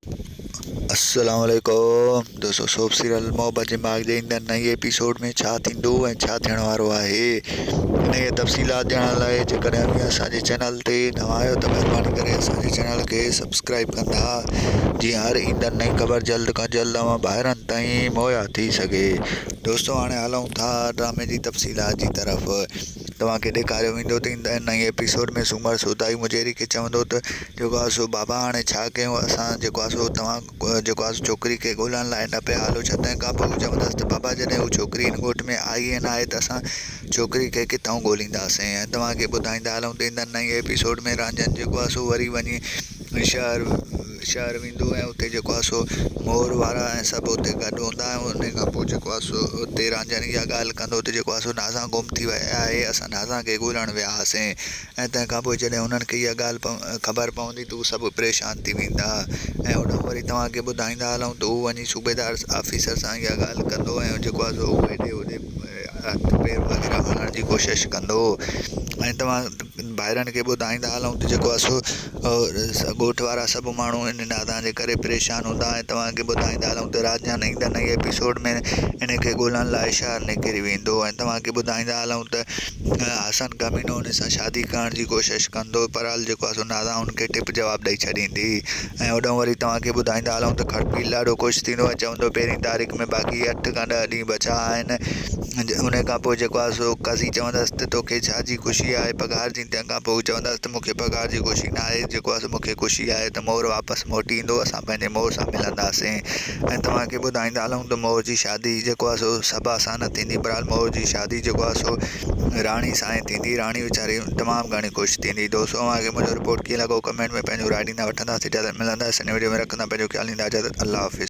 السلام عليڪم دوستو سوپ سيريل محبت جي ماڳ جي ايندڙ نئين ايپيسوڊ ۾ ڇا ٿيندو ۽ ڇا ٿيڻ وارو آهي ان جي تفصيلات ڄاڻڻ لاء جيڪڏهن اوهين اسان جي چينل تي نوان آهيو ته مهرباني ڪري اسان جي چينل کي سبسڪرائب ڪندا جيئن هر ايندڙ نئين خبر جلد کان جلد اوهان ڀائرن تائين مهيا ٿي سگهي دوستو هاڻي هلون ٿا ڊرامي جي تفصيلات جي طرف توهان کي ڏيکاريو ويندو ته ايندڙ نئين ايپيسوڊ ۾ سومر سودائي مجيري کي چوندو ته جيڪو آهي سو بابا هاڻي ڇا ڪيون اسان جيڪو آهي سو توهان جيڪو آهي سو ڇوڪري کي ڳولڻ لاء نه پيا هلو ڇا تنهن کان پوء چوندس ته بابا جڏهن هو ڇوڪري هن ڳوٺ ۾ آئي ئي ناهي ته اسان ڇوڪري کي ڪٿان ڳولينداسين ۽ توهان کي ٻڌائيندا هلون ته ايندڙ نئين ايپيسوڊ ۾ رانجهن جيڪو آهي سو وري وڃي شهر شهر ويندو ۽ اتي جيڪو آهي سو مور وارا ۽ سڀ اتي گڏ هوندا ۽ ان کان پوء جيڪو آهي سو اتي رانجهن اها ڳالهه ڪندو ته جيڪو آهي سو نازان گم ٿي وئي آهي اسان نازان کي ڳولڻ ويا هئاسين ۽ تنهن کان پوء جڏهن انهن کي اها ڳالهه خبر پوندي ته هو سڀ پريشان ٿي ويندا ۽ هوڏانهن وري توهان کي ٻڌائيندا هلون ته هو وڃي صوبيدار آفيسر سان اها ڳالهه ڪندو ۽ جيڪو آهي سو هو هيڏي هوڏي هٿ پير وغيره هڻڻ جي ڪوشش ڪندو ۽ توهان ڀائرن کي ٻڌائيندا هلون ته جيڪو آهي سو ڳوٺ وارا سڀ ماڻهو ان نادان جي ڪري پريشان هوندا ۽ توهان کي ٻڌائيندا هلون ته راجان ايندڙ نئين ايپيسوڊ ۾ ان کي ڳولڻ لاء شهر نڪري ويندو ۽ توهان کي ٻڌائيندا هلون ته حسن ڪمينو ان سان شادي ڪرڻ جي ڪوشش ڪندو پر ال جيڪو آهي سو نازان ان کي ٽپ جواب ڏئي ڇڏيندي ۽ هوڏانهن وري توهان کي ٻڌائيندا هلون ته کڙپيل ڏاڍو خوش ٿيندو ۽ چوندو پهرين تاريخ ۾ باقي اٺ کان ڏهه ڏينهن بچا آهن ان کان پوء جيڪو آهي سو قاضي چوندس ته توکي ڇا جي خوشي آهي پگهار جي تنهن کان پوء چوندس ته مون کي پگهار جي خوشي نه آهي جيڪو آهي سو مون کي خوشي آهي ته مور واپس موٽي ايندو اسان پنهنجي مور سان ملنداسين ۽ توهان کي ٻڌائيندا هلون ته مور جي شادي جيڪو آهي سو صبا سان نه ٿيندي بهرحال مور جي شادي جيڪو آهي سو راڻي سان ئي ٿيندي راڻي ويچاري تمام گهڻي خوش ٿيندي دوستو اوهان کي منهنجو رپورٽ ڪيئن لڳو ڪمينٽ ۾ پنهنجو راء ڏيندا وٺنداسين اجازت ملنداسين نئين وڊيو ۾ رکندا پنهنجو خيال ڏيندا اجازت الله حافظ.